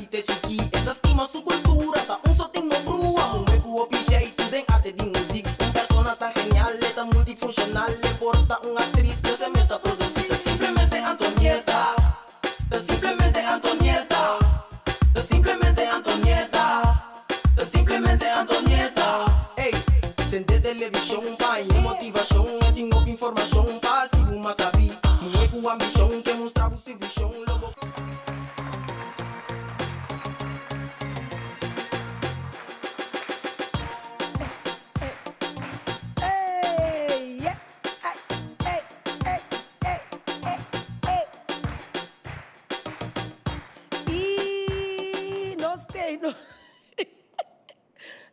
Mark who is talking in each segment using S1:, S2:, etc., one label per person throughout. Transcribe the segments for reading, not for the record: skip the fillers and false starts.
S1: grandi te chikí. E ta stima su kultura, ta un so tin no brua. Muhé ku hopi jeitu den arte di muzik. Un persona tan genial, e ta multifunshonal. E por ta un aktris, pero se mes ta produsí. Ta simplemente Antonieta, ta simplemente Antonieta, ta simplemente Antonieta, ta simplemente Antonieta. Ey, sende televishon pa haña motivashon. E tin hopi informashon pa hasi bo mas sabí. Muhé ku ambishon ke mustra bo su vishon. Lo bo.
S2: I nos te no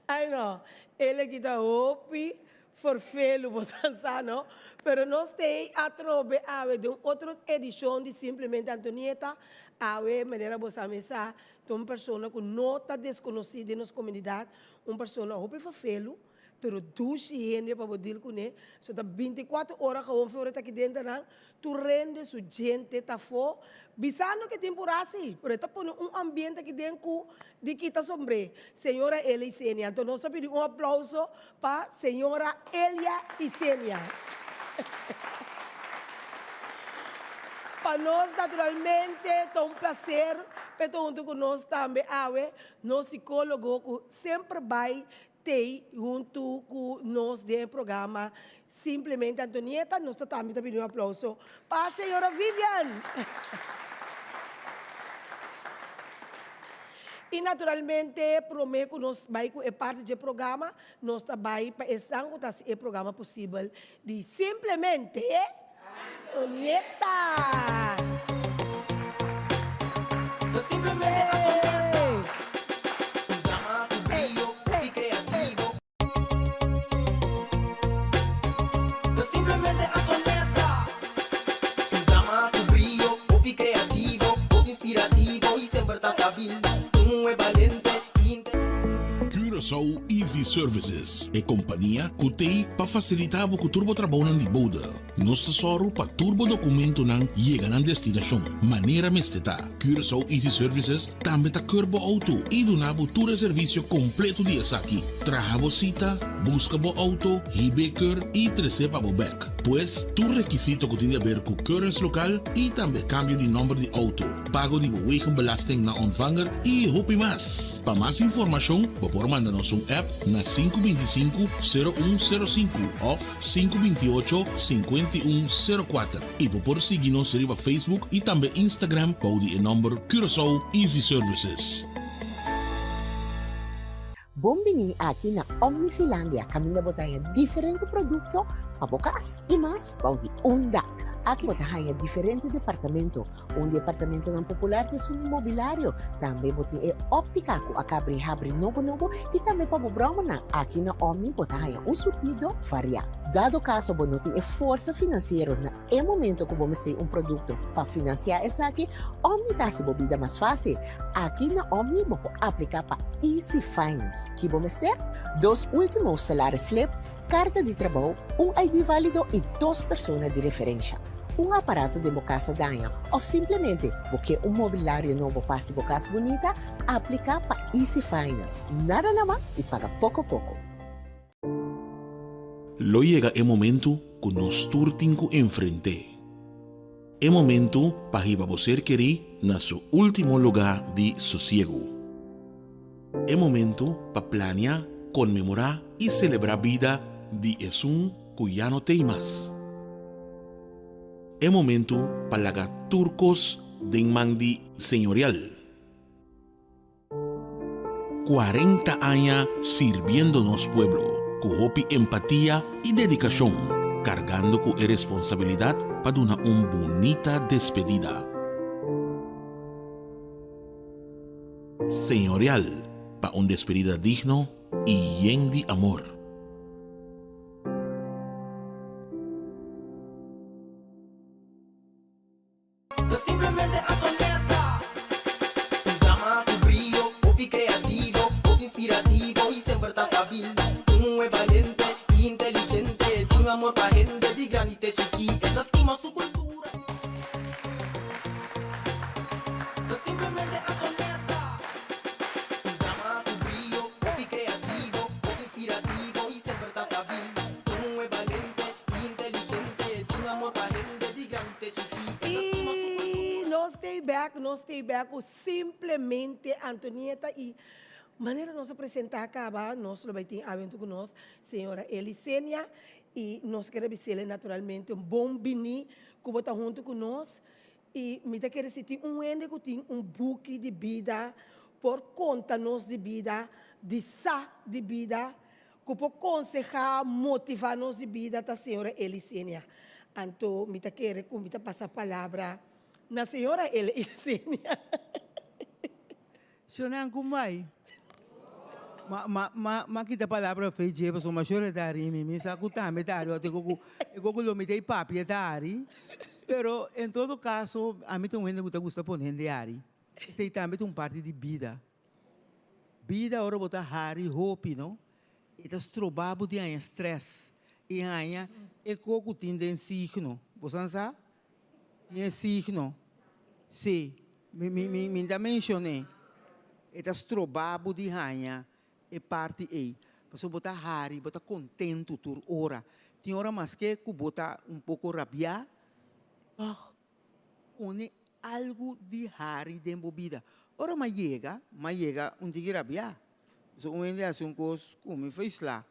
S2: Ai no, el a kita hopi forfelu bo sa sa no, pero nos te atrobe awe den un otro edishon di Simplemente Antonieta, awe manera bo sa mi sa ta un persona ku no ta deskonosí den nos komunidat, un persona hopi forfelu, Pero dushi hende pa bo deal kuné, so ta bintikuater ora gewoon fe ora ta aki denter nan, tur rende su djente ta afó, bisando ke tin por hasi, pero e ta pone un ambiente aki den ku di kita sombré. Señora Elia Isenia, anto nos ta pidi un aplauso pa señora Elia Isenia. Pa nos naturalmente ta un placer p'e ta hunto ku nos tambe awe, nos psicólogo ku semper bai Tei huntu ku nos den e programa Simplemente Antonieta. Nos ta tambe ta pidi un aplauso pa señora Vivian. I naturalmente promé ku nos bai ku e parti dje programa, nos ta bai pa esnan ku ta hasi e programa posibel di Simplemente Antonieta.
S1: Ta simplemente Antonieta. Un drama ku brio, hopi kreativo. Ta simplemente Antonieta. Un drama ku brio, hopi kreativo, hopi inspirativo i semper ta stabil. Un muhé balente i.
S3: Curaçao Easy Services, e kompania ku t'ei pa fasilitá bo ku tur bo trabounan di bouda. Nos ta sòru pa tur bo dokumentonan yega nan destinashon manera mester ta. Curaçao Easy Services tambe ta keur bo outo i duna bo tur e servisio kompleto di esaki, traha bo sita, buska bo outo, hib'é keur i tres'é pa bo bèk. Pues, tur rekisito ku tin di aber ku keuringslokaal i tambe kambio di nòmber di outo, pago di bo wegenbelasting na ontvanger i hopi mas. Pa mas informashon bo por manda nos un app na 525 0105 òf 528 5104 i bo por sigui nos riba Facebook i tambe Instagram bou di e nòmber Curaçao Easy Services.
S4: Bon bini aki na Omnifilandia kaminda bo ta haña diferente produkto pa bo kas i mas bou di un dak. Aki bo ta haña diferente departamento. Un di e apartamentonan popular ta esun di mobilario. Tambe bo tin e óptica ku a kabri habri nobo nobo i tambe pa bo bròmernan. Aki na Omni bo ta haña un surtido variá. Dado kaso bo no tin e forsa finansiero na e momento ku bo mester un produkto pa finansiá esaki, Omni ta hasi bo bida mas fásil. Aki na Omni bo por apliká pa Easy Finance. Ki bo mester? Dos último salaris slip, Karta di trabou, un ID válido i dos persona di referensha. Un aparato den bo kas a daña òf simplemente bo ke un mobilario nobo pa hasi bo kas bunita, apliká pa Easy Finance. Nada na man i paga poko poko.
S3: Lo yega e momentu ku nos tur tin ku enfrent'é. E momentu pa hiba bo ser kerí na su último lugá di sosiegu. E momentu pa plania, konmemorá i selebrá bida di esun ku ya no t'ei mas. E momentu pa laga tur kos den man di Señorial. 40 aña sirbiendo nos pueblo ku hopi empatia i dedikashon, kargando ku e responsabilidat pa duna un bunita despedida. Señorial pa un despedida digno y yen di amor.
S1: Ta simplemente Antonieta. Un dama cu brillo, hopi creativo, hopi inspirativo y semper ta stabil. Un muhe balente y inteligente, tin amor pa hende di grandi te chiki. E ta stima su cultura. Ta simplemente Antonieta.
S2: nos ta bek ku Simplemente Antonieta i manera nos a presentá kaba nos lo bai tin awentu ku nos señora Elisenia i nos kere bisele naturalmente un bon biní ku bo ta huntu ku nos i mi ta kere si tin un hende ku tin un buki di bida por konta nos di bida di sa di bida Ku por konsehá, motivá nos di bida ta señora Elisenia. Anto mi ta kere ku mi ta pasa palabra na señora Elisenia.
S5: Shonnan ku mai. Ma ma ma ma kita palabra fe dje pasobra ma shora ta hari mi mi sa ku tambe ta hari ota e ku e ku lo mi ta e papia ta hari pero en todo kaso ami ta un hende ku ta gusta pone hende hari esei tambe ta un parti di bida. Bida ora bo ta hari hopi no, e ta stroba bo di haña stress i haña e ko ku tin den signo. Bo san sa? Tin e signo. Si, mi mi mi mi ta menshon'é. E ta stroba bo di haña e parti ei. Pasobra bo ta hari, bo ta kontentu tur ora. Tin ora maske ku bo ta un poko rabiá, tòg Pone algu di hari den bo bida. Ora m'a yega, m'a yega un tiki rabiá. Pasobra un hende hasi un kos ku mi feislá.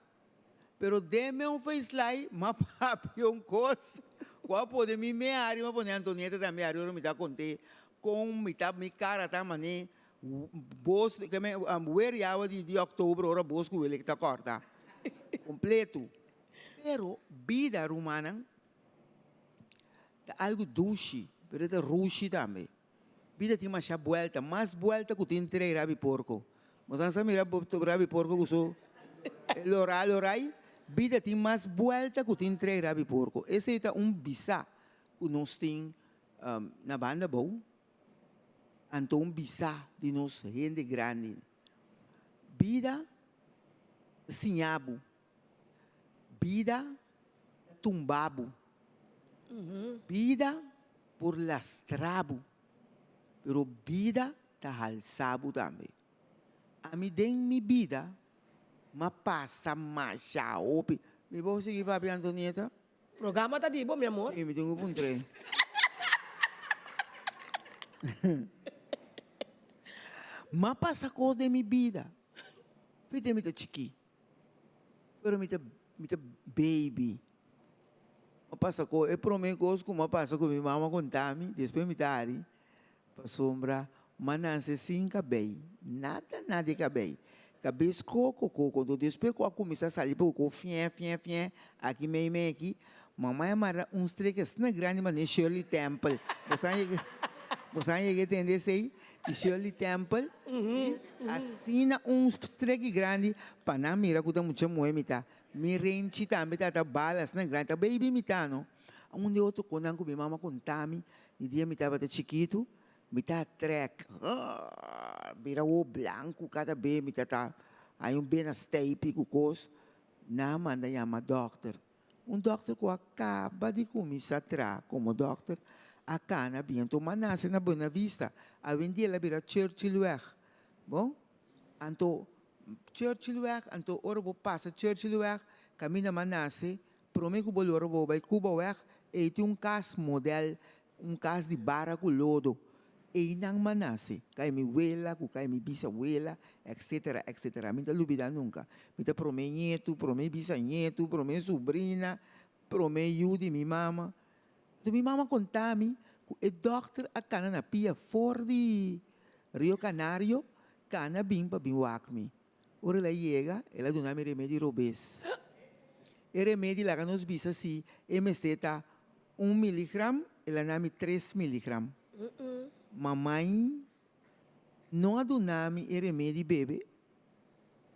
S5: Pero den me un feislai m'a papia un kos ku a pone mi me hari, m'a pone Antonieta tambe hari ora mi ta kont'é kon mi ta, mi kara ta man'é bos, ke men, wer yawa di òktober ora bos ku welek ta kòrta kompletu. Pero bida, rumannan, Ta algu dushi, pero e ta rushi tambe. Bida tin masha buelta, mas buelta ku tin trei rabi porko. Bo sa mira rabi porko ku su lorá lorai? Bida tin mas buelta ku tin trei rabi porko. Esei ta un bisa ku nos tin na banda abou, anto un bisa di nos hende grandi. Bida ta siña bo Bida ta tumba bo. Bida por lastra bo, pero bida ta halsa bo tambe. Ami den mi bida m'a pasa masha hopi. Mi por sigui papia Antonieta?
S2: Programa ta di bo, mi amor.
S5: Sí, mi tin ku puntr'é. M'a pasa kos den mi bida. Fita mi ta chikí. Pero mi ta mi ta baby. A pasa ku e prome kos ku a pasa ku mi mama konta mi, despues mi ta hari, pasobra m'a nase sin kabei, nada nada di kabei. Kabes koko koko, anto despues ku a kuminsá sali poko fiè fiè fiè aki mei mei aki, mama a mara un strek asina grandi manera Shirley Temple. Bo sa yega bo sa yega tende esei? Di Shirley Temple, si, asina un streki grandi pa nan mira ku ta mucha muhé mi ta. Mi renchi tambe ta ta bala asina grandi, ta baby mi ta no. Un di otro konan ku mi mama konta mi di dia mi tabata chikitu, mi ta trèk, bira wowo blanku kada be mi ta ta haña un bena steipi ku kos, nan a manda yama dòkter. Un dòkter ku a kaba di kuminsá traha komo dòkter a kana bien tuma nase na Buena Vista. Awendia el a bira Churchillweg. Bon, anto Churchillweg, anto ora bo pasa Churchillweg, kaminda m'a nase, promé ku bo lora bo bai Cubaweg, ei tin un kas modèl Un kas di bara ku lodo. Einan m'a nase, kai mi wela ku kai mi bisawela, etcetera, etcetera. Mi ta lubida nunka. Mi ta promé ñetu, promé bisañetu, promé subrina, promé yu di mi mama. Anto mi mama konta mi ku e dòkter a kana na pia for di Rio Canario kana bin pa bin wak mi. Ora el a yega, el a duna mi remedi robes. E remedi laga nos bisa si e mester ta un miligram, el a na mi tres miligram. Mamai no a duna mi e remedi bebe,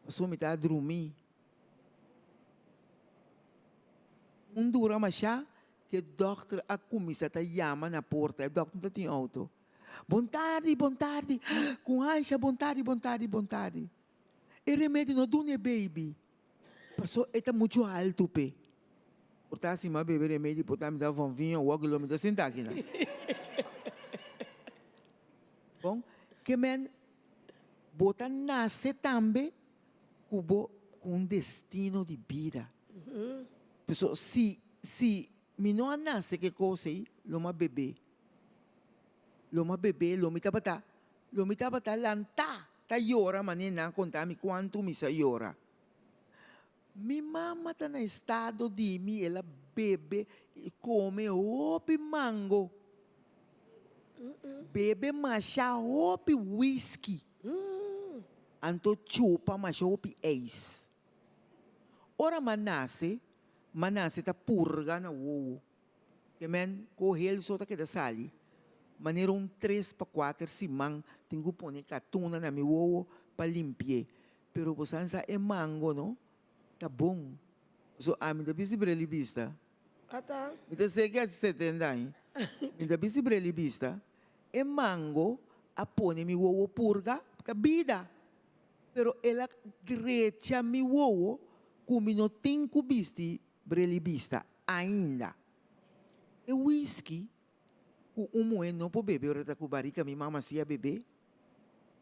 S5: pasobra mi ta drumi. Un dura masha ku e dòkter a kuminsá ta yama na porta, e dòkter no ta tin outo. Bon tardi, bon tardi, ku ansha, bon tardi, bon tardi, bon tardi. E remedi no duna e baby, paso e ta muchu haltu p'e. Por ta si m'a bebe remedi, por ta mi ta vonviña wòk lo mi ta sinta akinan. Bon, ke men bo ta nase tambe ku bo ku un destino di bida. Paso si si mi no a nase ke kos ei, lo m'a bebe. Lo m'a bebe, lo mi tabata, lo mi tabata lantá ta yora manera nan a konta mi kuantu mi sa yora. Mi mama ta na estado di mi, el a bebe i kome hopi mango, bebe masha hopi whisky, anto chupa masha hopi ijs. Ora m'a nase, m'a nase ta purga na wowo. Ke men ku hel so ta keda sali. Manera un tres pa kuater siman tin ku pone katuna na mi wowo pa limpi'é. Pero bo san sa e mango no ta bon. So ami ta bisti breli bista.
S2: Ata.
S5: Mi ta seki hasi setenta aña. Mi ta bisti breli bista. E mango a pone mi wowo purga ta bida. Pero el a drecha mi wowo ku mi no tin ku bisti breli bista ainda. E whisky ku un muhé no por bebe ora ta ku barika mi mama si a bebe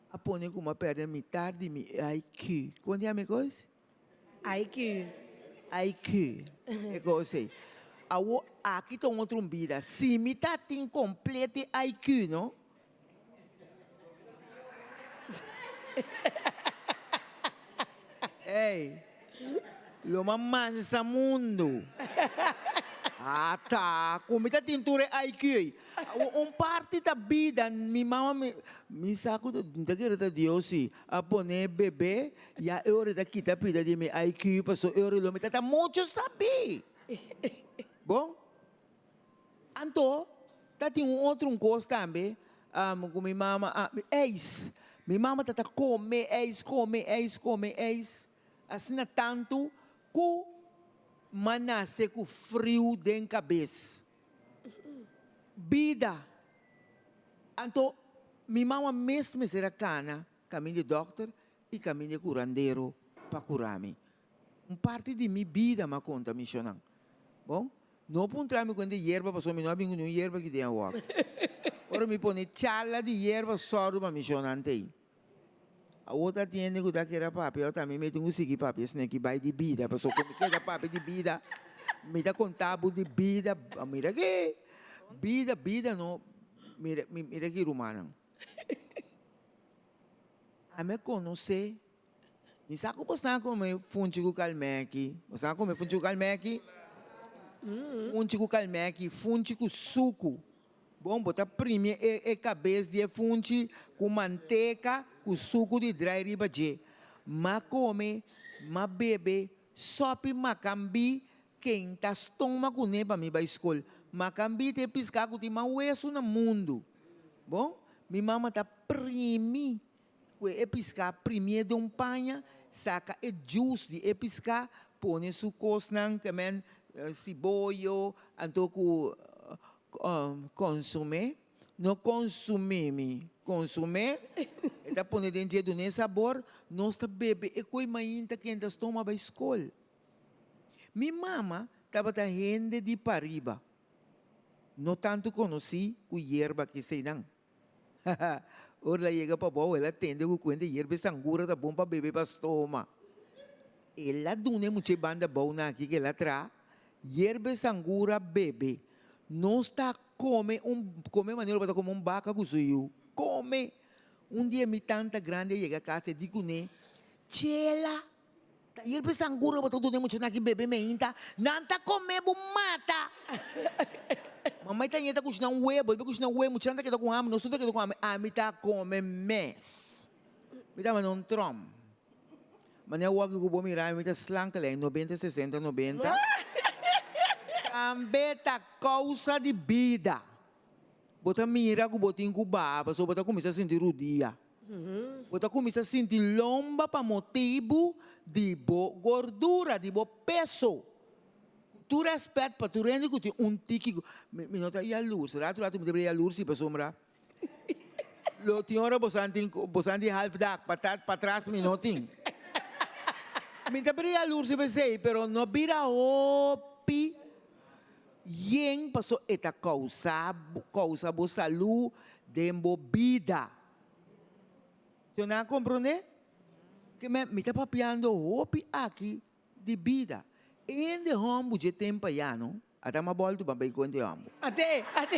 S5: a pone ku mi a pèrdè mitar di mi IQ. Kon di yama e kos?
S2: IQ.
S5: IQ, e kos ei. Awor aki ta un otro un bida. Si mi ta tin kompleto e IQ no. Ey, lo m'a mansa mundu. Ata, ku mi ta tin tur e IQ ei. Un parti ta bida, mi mama mi, mi sa ku mi ta kere ta Dios si a pone bebe, ya e ora ta kita pida di mi IQ paso e ora lo mi ta ta muchu sabí. Bon? Anto, ta tin un otro un kos tambe ku mi mama a, eis. Mi mama ta ta kome eis, kome eis, kome eis, asina tantu ku m'a nase ku friu den kabes. Bida. Anto, mi mama mes mester a kana kaminda e dòkter i kaminda e kurandero pa kura mi. Un parti di mi bida m'a konta mi shonnan. Bon, no puntra mi kuenta yerba pasobra mi no a bin ku niun yerba aki den awor. Ora mi pone chala di yerba sòru pa mi shonnan t'ei. Awor ta tiende ku ta kere papia awor tambe mi tin ku sigui papia esnan ki bai di bida pasobra ku mi keda papia di bida mi ta konta bo di bida mira ke bida bida no mira mira ki rumannan. Ami a konosé Mi sa ku bo sa kome funchi ku kalmèki. Bo sa kome funchi ku kalmèki? Funchi ku kalmèki, funchi ku suku. Bon, bo ta primi e e kabes di e funchi ku manteka ku suku di drai riba dje. M'a kome, m'a bebe sòpi makambí kenta stoma kuné pa mi bai skol. Makambí ta e piská ku tin mas wesu na mundu. Bon, mi mama ta primi Ku e piská primié den un paña, saka e djus di e piská, pone su kosnan, ke men siboyo, anto ku konsumé, no konsumí mi, konsumé, e ta pone den dje dun'é sabor, nos ta bebe e koi mainta kende stoma bai skol. Mi mama tabata hende di pariba, no tantu konosí ku yerba keseinan. Ora el a yega pabou, el a tende ku kuenta yerba e sangura ta bon pa bebe pa stoma. El a duna e mucha e banda bou na aki ku el a traha yerba e sangura bebe. Nos ta kome un kome manera bo ta kome un baka ku su yu. Kome! Un dia mi tanta grandi a yega kas e di kuné, Chela, Ta yerba e sangura bo ta duna e muchanan aki bebe meinta, nan ta come bo mata. Mama e tañe ta cushina un webo, el be cushina un webo, muchanan ta keda cu hamber, nos tur ta keda cu hamber, ami ta come mes. Mi ta manda un trom. Manera awor aki cu bo mira mi, mi ta slank lei, nobenta, sesenta, nobenta. Tambe ta causa di bida. Bo ta mira cu bo tin cu baha pasobra bo ta cuminsa sinti rudia. Bo ta kuminsá sinti lomba pa motibu di bo gordura, di bo peso. Ku tur rèspèt pa tur hende ku tin un tiki, mi no ta yalurs, ratu ratu mi ta bira yalurs si pasobra lo tin ora bosan tin bosan tin half dak, patras mi no tin. Mi ta bira yalurs riba esei, pero no bira hopi. Yen paso e ta kousa kousa bo salu den bo bida. Yo nan a komprondé? Ke men mi ta papiando hopi aki di bida. Hende hòmbu dje tempu ayá no, a ta ma bòltu pa bai ku hende hòmbu.
S2: Ate, ate.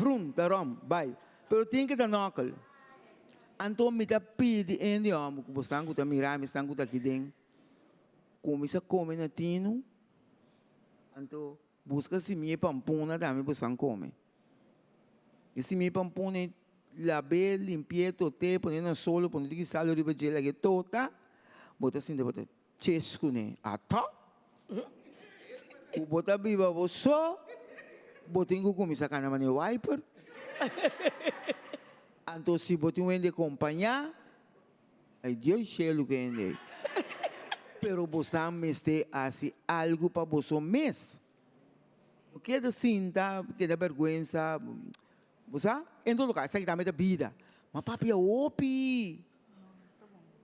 S5: Vrum, ta rom, bai. Pero tin ke ta nòkel. Anto mi ta pidi hende hòmber ku bosnan ku ta mira mi, esnan ku ta aki den, kuminsá kome na tinu, anto buska simia pampuna tambe bosnan kome. E simia pampuna ei lab'é, limpi'é, tot'é, pon'é na solo, pone tiki sal riba dje, lag'é tota, bo ta sinti bo ta ches kuné. Atò! Ku bo ta biba bo so, bo tin ku kuminsá kana manera wiper. Anto si bo tin un hende kompañá, ay Dios shelu ku e hende ei. Pero bosan mester hasi algu pa boso mes. No keda sinta, keda bèrgwensa. Bo sa? En todo kaso, esaki tambe ta bida. Ma papia hopi.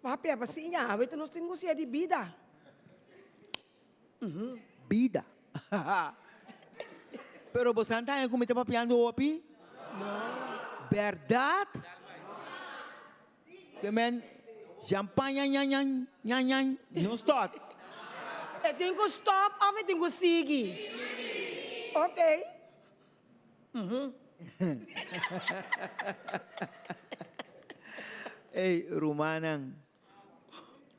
S2: Papia pa siña, aweta nos tin ku siña di bida.
S5: Bida. Pero bo sa ta haña ku mi ta papiando hopi?
S2: No.
S5: Bèrdat? Ke men champaña ñan ñan ñan ñan no stòp.
S2: E tin ku stòp òf e tin ku sigui? Oké.
S5: Ey, rumannan,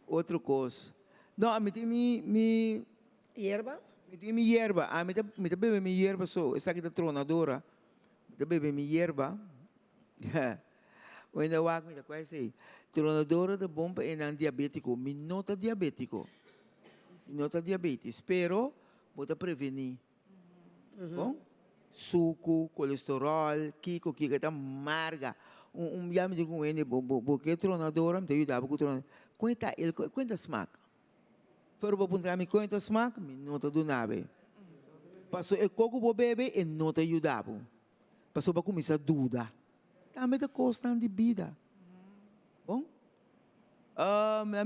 S5: otro kos. No, ami tin mi, mi.
S2: Yerba?
S5: Mi tin mi yerba. Ami ta, mi ta bebe mi yerba so. Esaki ta tronadora. Mi ta bebe mi yerba. Wenda wak mi ta kua esei. Tronadora ta bon pa enan diabetiko. Mi no ta diabetiko. Mi no ta diabetes, pero bo ta prevení. Bon? Suku, kolesterol, kiko, kiko ta marga. Un un bia mi di ku un hende, bo bo bo ke tronadora, mi ta yuda bo ku tronadora. Kon e ta el kon e ta smak? Pero bo puntra mi kon e ta smak, mi no ta duna bo e. Paso e kos ku bo bebe e no ta yuda bo. Paso bo a kuminsá duda. Tambe ta kosnan di bida. Bon?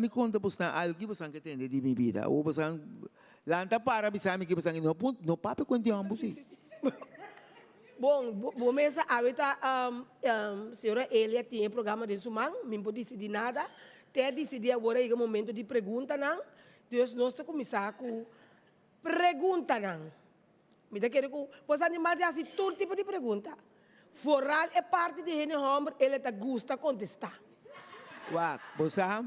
S5: Mi konta bosnan algu ki bosnan ke tende di mi bida. Awor bosnan lanta para bisa mi ki bosnan no pun no papia ku hende hòmber si.
S2: Bon, bo mesa awe ta señora Elia tin e programa den su man, mi no por disidí nada. Te a disidí awor a yega momento di preguntanan. Dus nos ta kuminsá ku preguntanan. Mi ta kere ku bo sa animal di hasi tur tipo di pregunta. Foral e parti di hende hòmber el e ta gusta kontestá.
S5: Wak, bo sa,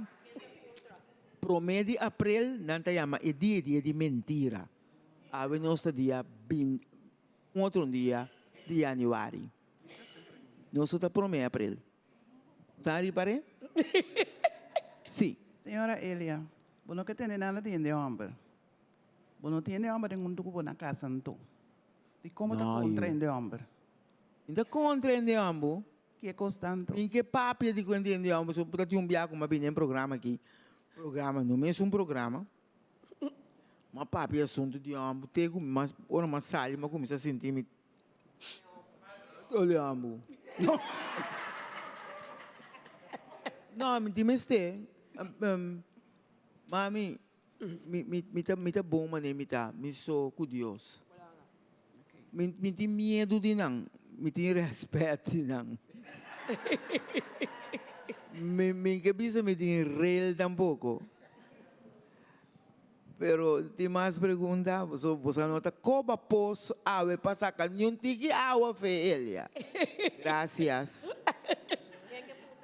S5: promé di aprel nan ta yama e dia dia di mentira. Awe nos ta dia bin un otro dia di yanüari. Nos no ta promé aprel. Sa ripar'é? Sí.
S6: Señora Elia, bo no ke tende nada di hende hòmber. Bo no tin hende hòmber den huntu ku bo na kasa anto. Dikon bo ta kontra hende hòmber?
S5: Mi ta kontra hende hòmber.
S6: Ke kos tantu?
S5: Mi ke papia di ku hende hòmber so ta tin un bia ku mi a bini den programa aki. Programa, no mes un programa. Mi a papia asuntu di hòmber te ku mi ora mi a sali mi a kuminsá sinti mi Dole ambu. No, mi tin mester. Mami. Mi mi mi ta mi ta bon manera mi ta mi so ku Dios. Mi mi tin miedu di nan, mi tin rèspèt di nan. Mi mi ke bisa mi tin rel tampoko. Pero tin mas pregunta, boso boso a nota koba pos awe pa saka niun tiki awa fe Elia. Gracias.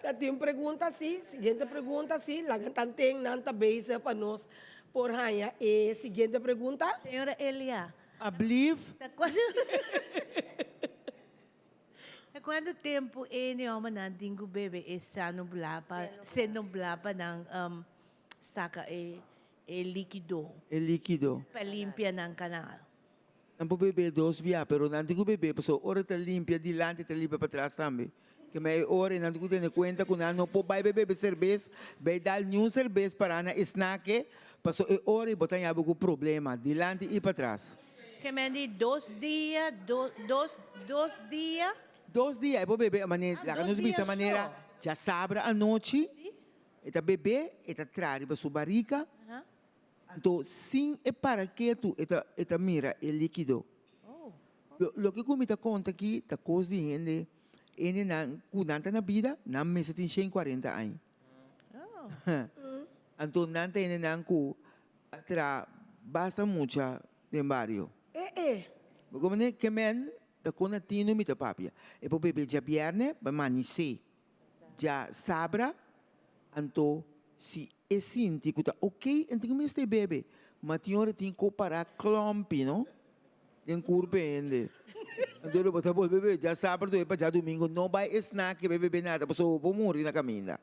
S2: Ta tin pregunta si, siguiente pregunta si, laga tanten nan ta bezig pa nos por haña e siguiente pregunta.
S7: Señora Elia.
S5: Ablief.
S7: Ta cuando Ta cuanto tempo e neomanan tin cu bebe e sano bla pa seno bla pa nan saca e e likido.
S5: E likido.
S7: Pa limpia nan kanal.
S5: Nan por bebe dos bia, pero nan tin ku bebe pasobra ora ta limpia dilanti ta limpia patras tambe. Keme e ora nan tin ku tene kuenta ku nan no por bai bai bebe serbes, bai dal niun serbes para na esnake, pasobra e ora ei bo ta haña bo ku problema dilanti i patras.
S7: Keme di dos dia, dos, dos dia.
S5: Dos dia e por bebe, laga nos bisa manera djasabra anochi. E ta bebé, e ta traha riba su barika, anto sin e para ketu e ta e ta mira e likido. Loke ku mi ta konta aki ta kos di hende, hendenan ku nan ta na bida, nan mester tin shen kuarenta aña. Anto nan ta hendenan ku a traha basta mucha den bario. Bo komprende? Ke men. Ta kon na tinu mi ta papia. E por bebe djabièrnè pa manisé djasabra, anto si e sinti ku ta oké, e tin ku mester bebe. Ma tin ora tin ku para klòmpi no, den kurpa e hende. Anto lo bo ta bolbe bebe djasabra dor pa djadumingu, no bai e snaki bai bebe nada pasobra bo por muri na kaminda.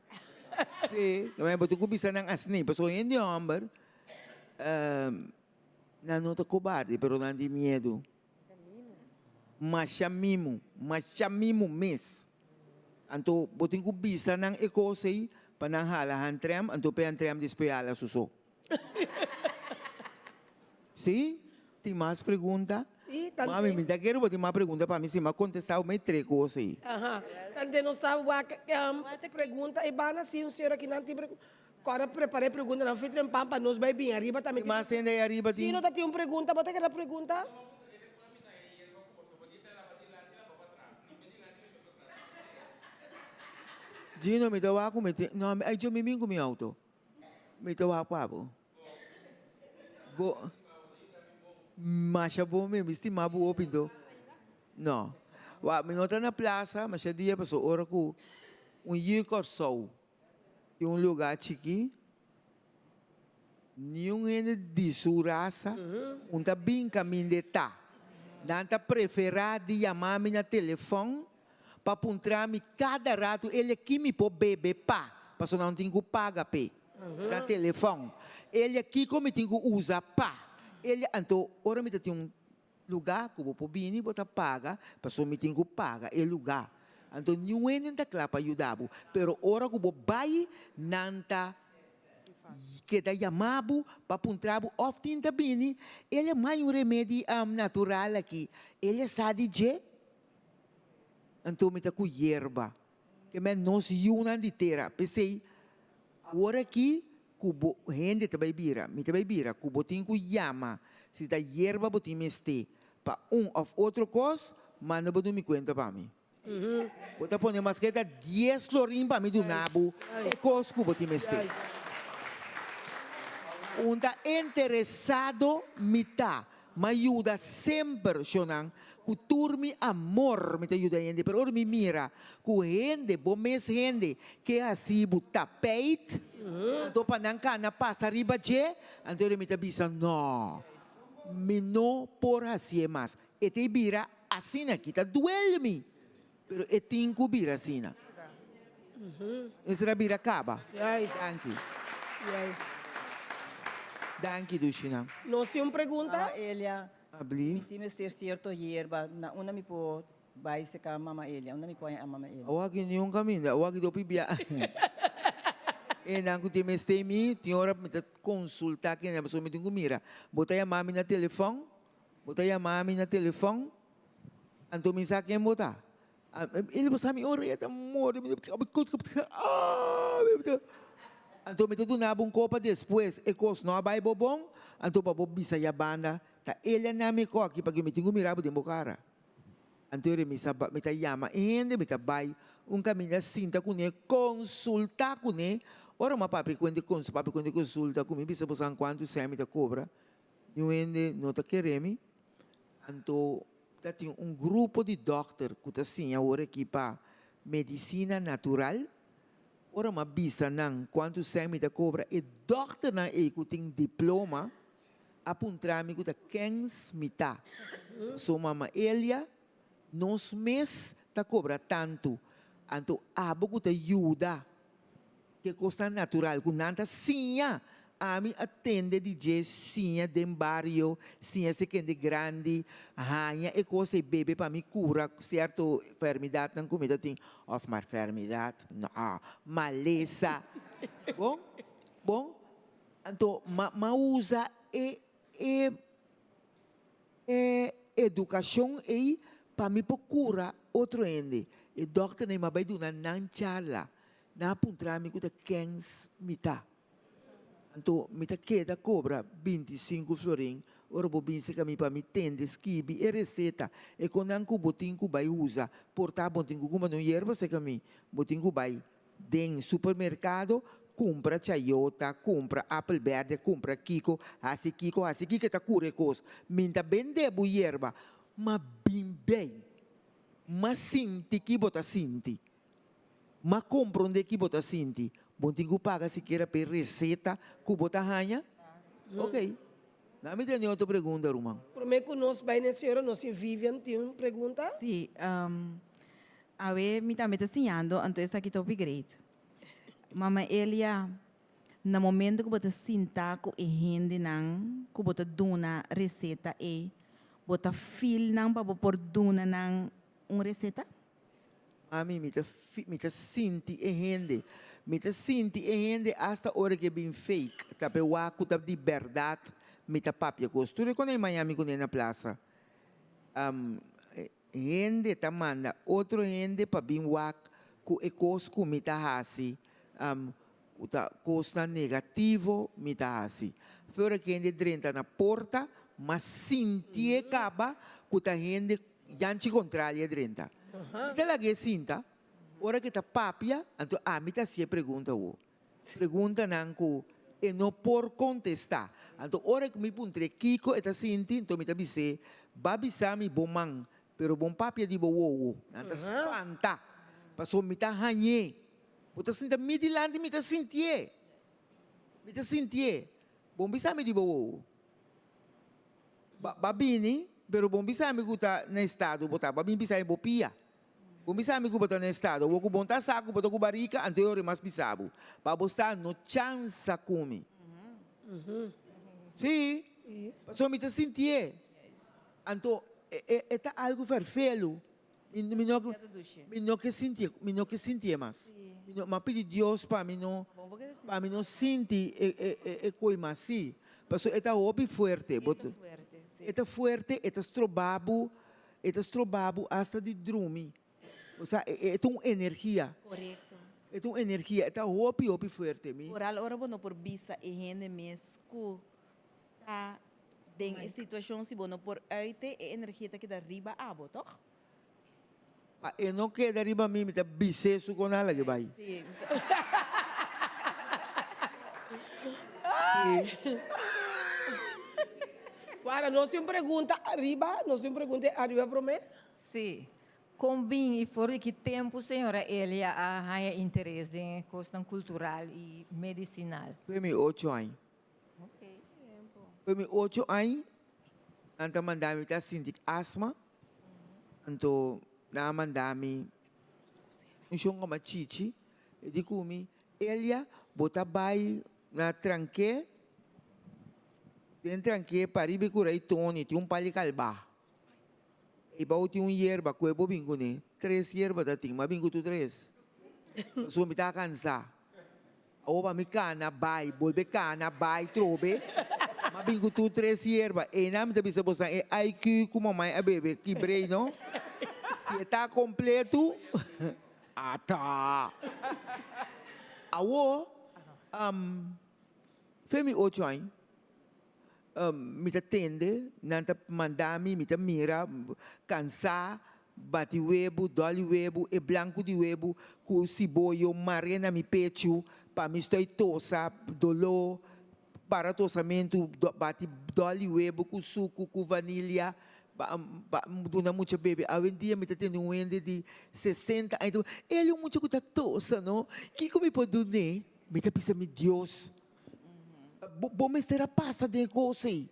S5: Sí, bo tin ku bisa nan asina, pasobra hende hòmber nan no ta kobarde pero nan tin miedu. Masha mimu, masha mimu mes. Anto bo tin ku bisa nan e kos ei pa nan hala hantrèm, anto p'e hantrèm despues hala su so. Sí? Tin mas pregunta?
S2: Sí, tante.
S5: Mami, mi ta kere bo tin mas pregunta pa mi, si mi a kontestá bo mi tres kos ei.
S2: Aha. Tante nos ta wak pregunta e banda si un señora kinan tin pregunta. Kòrda prepara e preguntanan fi trempan pa nos bai bin ariba tambe.
S5: Tin mas hende ei ariba tin?
S2: Si no ta tin un pregunta, bo ta keda pregunta?
S5: Gino, mi ta wak ku mi tin, no, ai djo mi bin ku mi auto. Mi ta wak pa bo. Bo, masha bon mi, mi stima bo hopi anto. No, wak mi no ta na plaza masha dia pasobra ora ku un yu Kòrsou Di un lugá chikí, niun hende di su rasa un ta bin kaminda e ta. Nan ta preferá di yama mi na telefòn pa puntra mi kada ratu el aki mi por bebe pa, pasobra nan tin ku paga p'e na telefòn. El kiko mi tin ku usa pa. El anto ora mi ta tin un Lugá ku bo por bini bo ta paga, pasobra mi tin ku paga e lugá. Anto niun hende ta kla pa yuda bo, pero ora ku bo bai, nan ta keda yama bo pa puntra bo òf tin ta bini. El a mai un remedi natural aki, el a sa di dje? Anto mi ta ku yerba. Ke men nos yunan di tera. P'esei, awor aki ku bo hende ta bai bira, mi ta bai bira ku bo tin ku yama si ta yerba bo tin mester pa un òf otro kos, manda bo duna mi kuenta pa mi. Bo ta pone maske ta dies florin pa mi duna bo e kos ku bo tin mester. Un ta interesado mi ta. M'a yuda semper, shonnan, ku tur mi amor mi ta yuda hende, pero ora mi mira ku hende, bo mes hende, ke hasi bo tapijt, anto pa nan kana pasa riba dje, anto mi ta bisa, No, mi no por hasié mas. E ta bira asina aki, ta duel mi, pero e tin ku bira asina. Esei a bira kaba. Danki. Danki Dushina.
S2: Nos tin un pregunta?
S8: Mama Elia,
S5: Abli.
S8: mi tin mester cierto yerba, na unda mi por bay seca Mama Elia? Unda mi por haña Mama Elia?
S5: Awor aki niun caminda, awor aki dopi bia. E nan cu tin mester mi, tin ora mi ta consulta kende, pasobra mi tin cu mira. Bo ta yama mi na telefon, bo ta yama mi na telefon, anto mi sa ken bo ta. El a sa mi ora e ta morde mi Anto mi ta duna bo un kopa despues e kos no a bai bo bon, anto pa bo bisa ya banda ta el a na mi koki pasobra mi tin ku mira bo den bo kara. Anto mi sa mi ta yama e hende mi ta bai un kaminda sinta kuné konsulta kuné ora mi a papia ku hende papia ku hende konsulta ku mi bisa bo san kuantu sèn mi ta kobra niun hende no ta kere mi anto Ta tin un grupo di dòkter ku ta siña awor aki pa medisina natural. Ora mi a bisa nan kuantu sèn mi ta kobra, e dòkternan ei ku tin diploma a puntra mi ku ta kens mi ta. Pasobra Mama Elia, nos mes ta kobra tantu, anto abo ku ta yuda Ke kosnan natural ku nan ta siña. Ami a tende di dje siña den bario, siña si kende grandi, haña e kos ei bebe pa mi kura sierto fermidatnan ku mi ta tin, òf mar fermidat, no, malesa. Bon, bon, anto ma ma usa e e E edukashon ei pa mi por kura otro hende. E dòkternan a bai duna nan charla. Nan a puntra mi ku ta kens mi ta. Anto mi ta keda kobra 25 florin ora bo bin serka mi pa mi tende skibi e reseta. E konnan ku bo tin ku bai usa. Por ta bo tin ku kumpra un yerba serka mi. Bo tin ku bai Den supermerkado, kumpra chayota, kumpra apel berde, kumpra kiko, hasi kiko, hasi kiko, e ta kura e kos. Mi ta bende bo yerba, ma bin bei. M'a sinti ki bo ta sinti. M'a komprondé ki bo ta sinti. Bo tin ku paga sikiera p'e reseta ku bo ta haña? Ok. Na mi tene otro pregunta, ruman.
S2: Promé ku nos bai n'e señora, nos tin Vivian tin un pregunta.
S9: Sí, awe mi tambe ta siñando, anto esaki ta hopi great. Mama Elia, na momento ku bo ta sinta ku e hendenan ku bo ta duna reseta ei, bo ta feel nan pa bo por duna nan un reseta?
S5: Mami, mi ta mi ta sinti e hende. Mi ta sinti e hende asta ora ke bin fake. Ta pe wak ku ta di bèrdat mi ta papia kos. Tur e konei Miami kuné na plasa. Hende ta manda otro hende pa bin wak ku e kos ku mi ta hasi ku ta kosnan negativo mi ta hasi. Ora ku hende drenta na porta, m'a sintié kaba ku ta hende yanchi kontrali a drenta. Mi ta lag'é sinta, ora ku e ta papia, anto ami ta hasié pregunta awor. Preguntanan ku e no por kontestá. Anto ora ku mi puntr'é kiko e ta sinti, anto mi ta bis'é, Ba bisa mi bo man, pero bon papia di bo wowo. Nan ta spanta, pasobra mi ta hañ'é. Bo ta sinta mi dilanti, mi ta sintié. Mi ta sintié. Bon bisa mi di bo wowo. Ba, ba bini, pero bon bisa mi ku ta na estado bo ta. Ba bin bisa mi bo pia. Bon bisa mi ku bo ta na estado. Awor ku bon ta sa ku bo ta ku barika, anto e ora e mas bisa bo. Pa bo sa no chansa ku mi. Sí, pasobra mi ta sintié. Anto e, e, e ta algu ferfelu. Mi, mi no, mi no ke sintié, mi no ke sintié mas. Mi no, m'a pidi Dios pa mi no, pa mi no sinti e, e, e, e koi mas, sí. Pasobra e ta hopi fuerte. Bo ta, e ta fuerte, e ta stroba bo, e ta stroba bo asta di drumi. Osea, e, e, e ta un energia.
S9: Korekto.
S5: E ta un energia, e ta hopi, hopi fuerte. Mi.
S9: Oral ora bo no por bisa e hende mes ku ta den e situacion si bo no por uite e energia ta keda riba abo toch?
S5: Pa e no keda riba mi, mi ta bis'é su con ala ke bai.
S9: Sí.
S5: Sí.
S2: Wara, nos tin un pregunta ariba, nos tin un pregunta ariba promé.
S10: Sí. Kon bin i for di ki tempu señora Elia a haña interes den e kosnan kultural i medisinal?
S5: Fo'i mi ocho aña. Fo'i mi ocho aña nan ta manda mi ta sinti asma, anto nan a manda mi un shon koma Chichi, e di ku mi, Elia bo ta bai na Tranké, den Tranké pariba e kura i Tony tin un pali kalba, ei bou tin un yerba ku e bo bin kuné, tres yerba ta tin, mi a bin ku tur tres, pasobra mi ta kansa. Awor pa mi cana bay, bolbe cana bay trobe, m'a bin cu tur tres yerba. Eynan mi ta bisa bosan e IQ cu mamai a bebe kibrey no. Si e ta completo, ata. Awor, fe mi ocho aña, Mi ta tende, nan ta manda mi, mi ta mira, cansá, bati webu, dòli webu, e blancu di webu cu siboyo mar'é na mi pechu pa mi stoi tosa, doló, para tosamentu, bati dòli webu cu sucu, cu vanilia, pa pa duna mucha bebe. Awendia mi ta tende un hende di sesenta aña ta bisa, El e un mucha cu ta tosa no, kico mi por dun'é? Mi ta bisa mi Dios. Bo mester a pasa den e kos ei.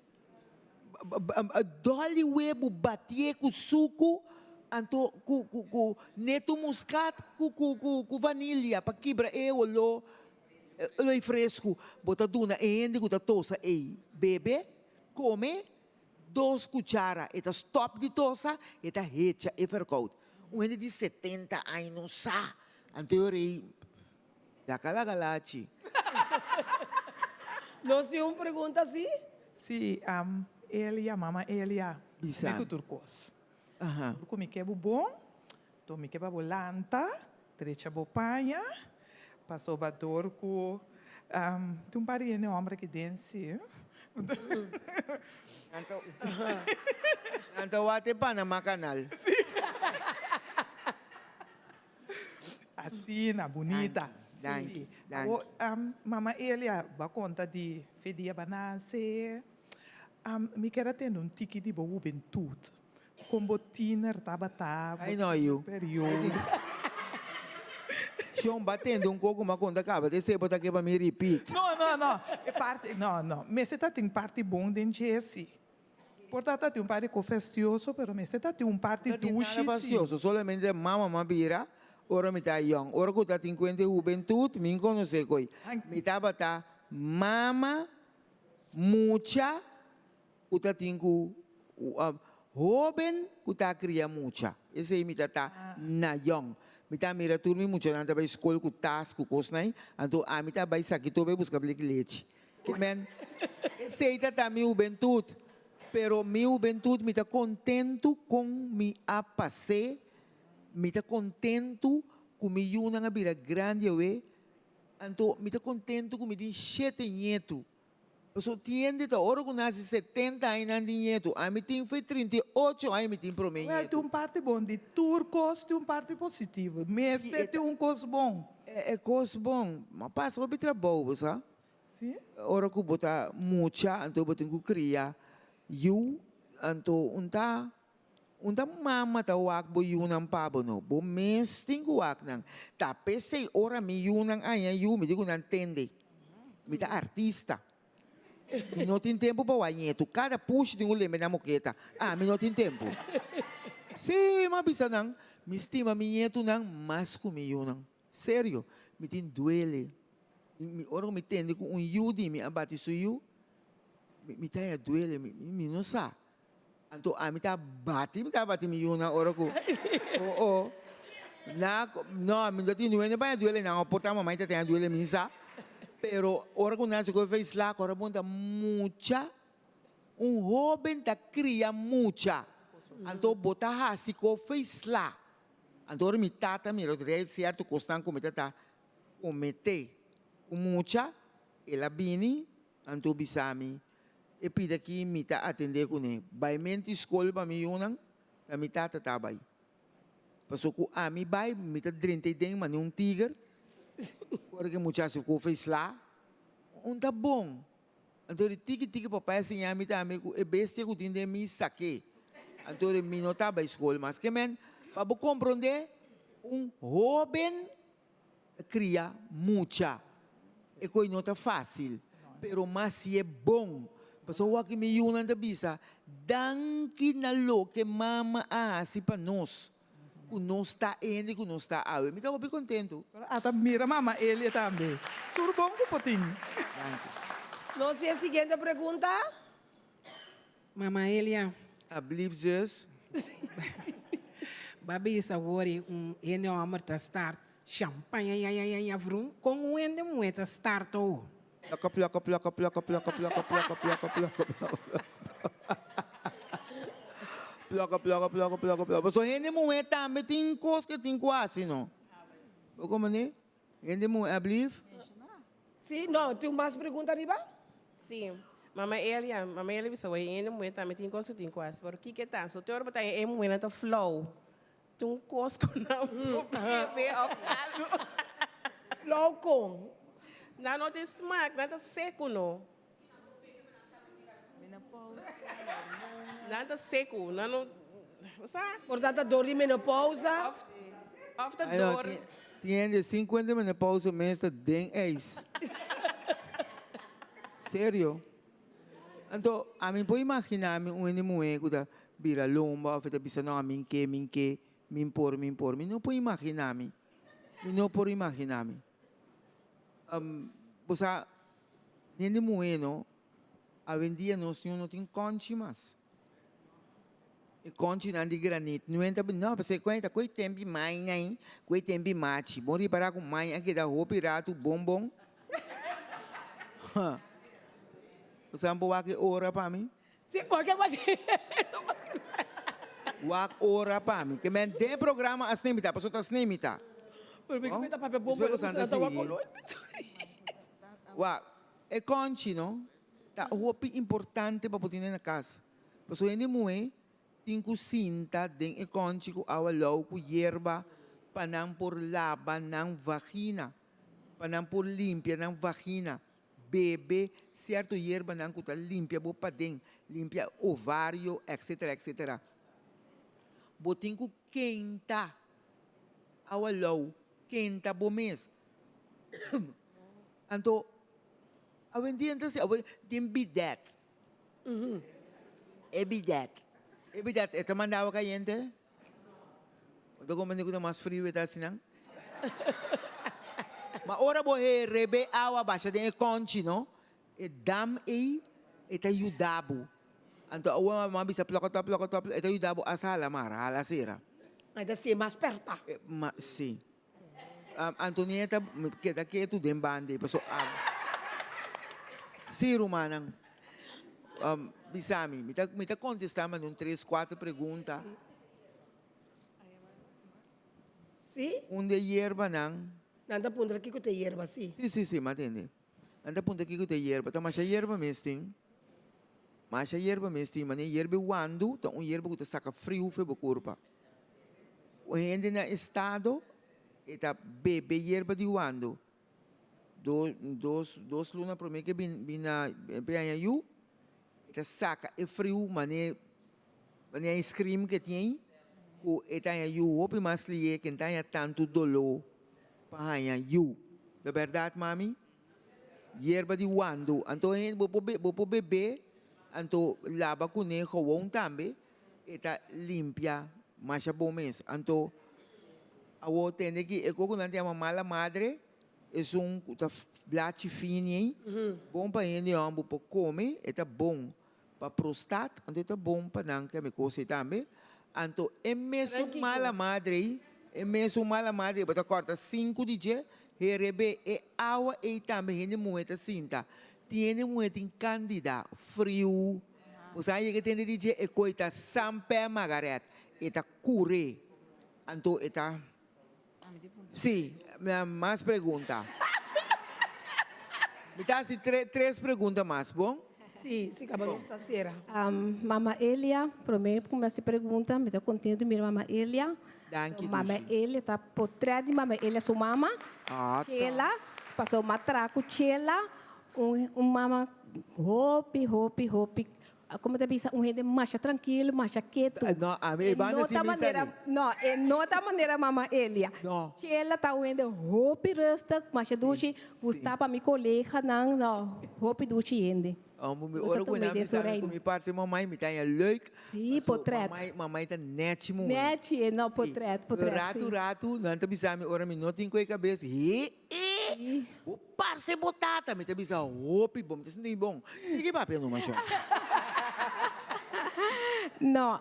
S5: Dòli webu batié ku suku anto ku ku neto muskat ku ku ku vanilia pa kibra e oló oló fresku. Bo ta duna e hende ku ta tosa ei bebe, kome dos kuchara e ta stòp di tosa e ta hecha e verkoud. Un hende di setenta aña no sa anto e ora ei. Laga laga lachi.
S2: Nos tin un pregunta si?
S6: Si, Elia, mama Elia,
S5: Bisa.
S6: mi ku tur kos.
S5: Aha.
S6: Tur ku mi ke bo bon, to mi ke pa bo lanta, drecha bo paña, pasobra dor ku tin un par di hende homber aki den si.
S5: Nan ta nan ta wak e Panama Canal.
S6: Si. Asina, bunita.
S5: Danki, danki,
S6: Awor, Mama Elia, bo a konta di fe dia bo a nase. Mi kier a tende un tiki di bo hubentut. Kon bo tiener tabata, bo
S5: Ai no yu.
S6: periodo.
S5: Shon ba tende un koko ma konta kaba te sebo ta ke pa mi repeat.
S6: No, no, no. E parti, no, no. Mester ta tin parti bon den dje si. Por ta ta tin un parti ko festioso, pero mester ta tin un parti
S5: No tin
S6: dushi
S5: nada
S6: si.
S5: fastioso, solamente mama m'a bira ora mi ta yong. Ora ku ta tin kuenta e hubentut, mi konosé koi. Mi tabata mama mucha ku ta tin ku hóben ku ta kria mucha. Esei mi ta ta na yòn. Mi ta mira tur mi muchanan ta bai skol ku tas ku kosnan ei, anto ami ta bai sakito bai buska bleki lechi. Ke men, esei ta ta mi hubentut. Pero mi hubentut mi ta kontentu kon mi a pas'é, mi ta kontentu ku mi yunan a bira grandi awe, anto mi ta kontentu ku mi tin shete ñetu. Pasobra tin hende ta ora ku nase setenta aña nan tin ñetu. Ami tin foi 38 aña mi tin prome
S6: Wel,
S5: ñetu.
S6: tin un parti bon di tur kos tin un parti positivo. Mester tin un kos bon.
S5: E kos bon. Ma pasa hopi trabou bo sa.
S6: Si.
S5: Ora ku bo ta mucha anto bo tin ku kria yu anto un ta un ta mama ta wak bo yunan pa bo no. Bo mes tin ku wak nan. Ta p'esei ora mi yunan haña yu mi di ku nan tende. Mi ta artista. Mi no tin tempu pa wak ñetu. Kada pushi tin ku lembe nan moketa. Ami no tin tempu. Sí, mi a bisa nan, mi stima mi ñetunan mas ku mi yunan. Serio, mi tin duele. Mi, ora ku mi tende ku un yu di mi a bati su yu, mi, mi ta haña duele. Mi, mi no sa. Anto ami ta bati, mi ta bati mi yunan ora ku, oh oh, na, no, mi no tin duele pa haña duele nan, o por ta mamai ta haña duele, mi sa. Pero ora ku nan si kohe feis lak, ora bo ta mucha, un hoben ta kria mucha. Anto bo ta hasi ko feis la. Anto ora mi tata mira rei sierto kosnan ku mi ta ta kometé ku mucha, el a bini, anto bisa mi, E pida ki mi ta atendé kuné. Bai menti skol pa mi yunan, ta mi tata ta bai. Paso ku ami bai, mi ta drenta ei den manera un tiger. Ora ku e muchacho kofe i sla, un ta bon. Anto di tiki tiki papá a siña mi tambe ku e bestia ku tin den mi sak'é. Anto di mi no ta bai skol mas. Ke men, pa bo komprondé, un hóben ta kria mucha. E koi no ta fásil, pero mas si e bon. Pasobra wak mi yunan ta bisa, Danki na loke mama a hasi pa nos, ku nos ta e hende ku nos ta awe. Mi ta hopi kontentu.
S6: Pero ata mira mama Elia tambe. Tur bon ku por tin.
S5: Danki.
S2: Nos tin e siguiente pregunta.
S11: Mama Elia.
S5: Alblief zus.
S11: Ba bisa awor y un hende homber ta start champaña-ya-ya-ya-ya vroom con un hende muhe ta start owo.
S5: Ploka ploka ploka ploka ploka ploka ploka ploka ploka ploka ploka ploka ploka ploka ploka Pasobra hende muhe tambe tin cos ke tin cu haci no. Bo comprende? Hende muhe alblief.
S2: Sí, no, tin mas pregunta ariba?
S12: Sí. Mama Elia, mama Elia bisa wei hende muhé tambe tin kos ku tin ku hasi, pero kiko e ta? So te ora bo ta e muhénan ta flou, tin un kos ku nan por bebe òf algu.
S2: Flou kon?
S12: Nan no tin smak, nan ta seku no. Nan ta seku, nan no, bo sa?
S2: Por ta ta dor di menopousa?
S12: Òf ta dor.
S5: Tin hende 50 menopausa mes ta den ijs. Serio. Anto ami por imagina mi un hende muhe ku ta bira lomba of e ta bisa no ami ke, mi ke, mi por, mi por. Mi no por imagina mi. Mi no por imagina mi. Bo sa hende muhe no Awendia nos ñu no tin konchi mas. E konchinan di granit nu ta bin, no, pasobra e konchi ta koe tempi mainai, koe tempi machi. Bon ripará ku mai a keda hopi ratu bon bon. Bo sa bo wak e ora pa mi?
S2: Si, porque
S5: Wak ora pa mi. Ke men den programa a snemita, pasobra ta snemita.
S2: Pero mi ta papia bon,
S5: Despues bo ta sigui. Wak. E konchi no ta hopi importante pa bo tene na kas. Pasobra hende muhé tin ku sinta den e konchi ku awa lou ku yerba pa nan por laba nan vagina, pa nan por limpia nan vagina. Bebe sierto yerbanan ku ta limpia bo paden, limpia ovario, etcetera, etcetera. Bo tin ku kenta awa lou, kenta bo mes. Anto awendia ta si awe tin bidet. E bidet, e bidet e ta manda awa kayente? Bo ta komprende ku ta mas friu e ta asinan? Ma ora bo herebe awa basha den e konchi no, e dam ei e ta yuda bo. Anto awe mama bisa plòkòtò plòkòtò e ta yuda bo asta hala mar, hala sera.
S2: E ta siña mas pèrta.
S5: Ma si. Antonieta keda ketu den banda ei paso a Si rumannan bisa mi, mi ta kontestá manda un tres kuater pregunta.
S2: Si.
S5: Un di e yerbanan.
S2: Nan ta puntra kiko ta e yerba si.
S5: Si si si, mi a tende. Nan ta puntra kiko ta e yerba. Ta masha yerba mes tin. Masha yerba mes tin. Manera yerba e wandu ta un yerba ku ta saka friu for bo kurpa. Un hende na estado e ta bebe yerba di wandu. Do, dos, dos luna prome ke bin, bin na pe haña yu, e ta saka e friu mane, mane ice cream ke tin ei, ku e ta haña yu hopi mas lihe ke no ta haña tantu doló pa haña yu. Ta bèrdat mami? Yerba di wandu. Anto hende bo por bo por bebe, anto laba kuné gewon tambe. E ta limpia masha bon mes. Anto awor tende ki e koko nan ta yama mala madre, esun ku ta blachi fini ei, bon pa hende hòmber por kome, e ta bon pa prostat, anto e ta bon pa nan keme kos ei tambe. Anto e mesun mala madre ei, e mesun mala madre ei bo ta kòrta sinku di dje, herebé e awa ei tambe hende muhé ta sinta. Tin hende muhé tin kandida, friu. Bo sa yega tende di dje e koe ta sampè Margaret, e ta kure. Anto e ta Si, mas pregunta. Mi ta hasi tres pregunta mas, bon?
S2: Si, si kaba nos ta sera.
S13: Mama Elia, prome ku mi hasi pregunta, mi ta kontento di mira Mama Elia.
S5: Danki,
S13: Mama
S5: Dushi.
S13: Elia ta potrèt di Mama Elia su mama,
S5: Ah, ta.
S13: Chela, pasobra mi a traha ku Chela. Un un mama hopi, hopi, hopi, como ta bisa, un hende masha trankil, masha ketu.
S5: No, a mi
S13: E
S5: banda
S13: no
S5: si
S13: ta
S5: mi
S13: manera,
S5: sabi.
S13: no, e no ta manera mama Elia.
S5: No.
S13: Chela ta un hende hopi rustig, masha dushi, gusta pa mi coleganan, no, hopi dushi hende.
S5: Amo mi
S13: Nos a
S5: ora ku
S13: tuma
S5: nan
S13: den su
S5: bisa mi ku
S13: reino.
S5: mi parse mamai, mi ta haña leuk.
S13: Sí,
S5: Paso
S13: potret.
S5: mamai, mamai ta nechi muhe.
S13: Nechi, e no,
S5: Sí.
S13: potret, potret,
S5: Ratu,
S13: sí.
S5: ratu, nan ta bisa mi ora mi no tin ku e kabes, he, e, bo parse bo tata. Mi ta bisa hopi bon, mi ta sinti mi bon. Sigui papia numa shon.
S13: No,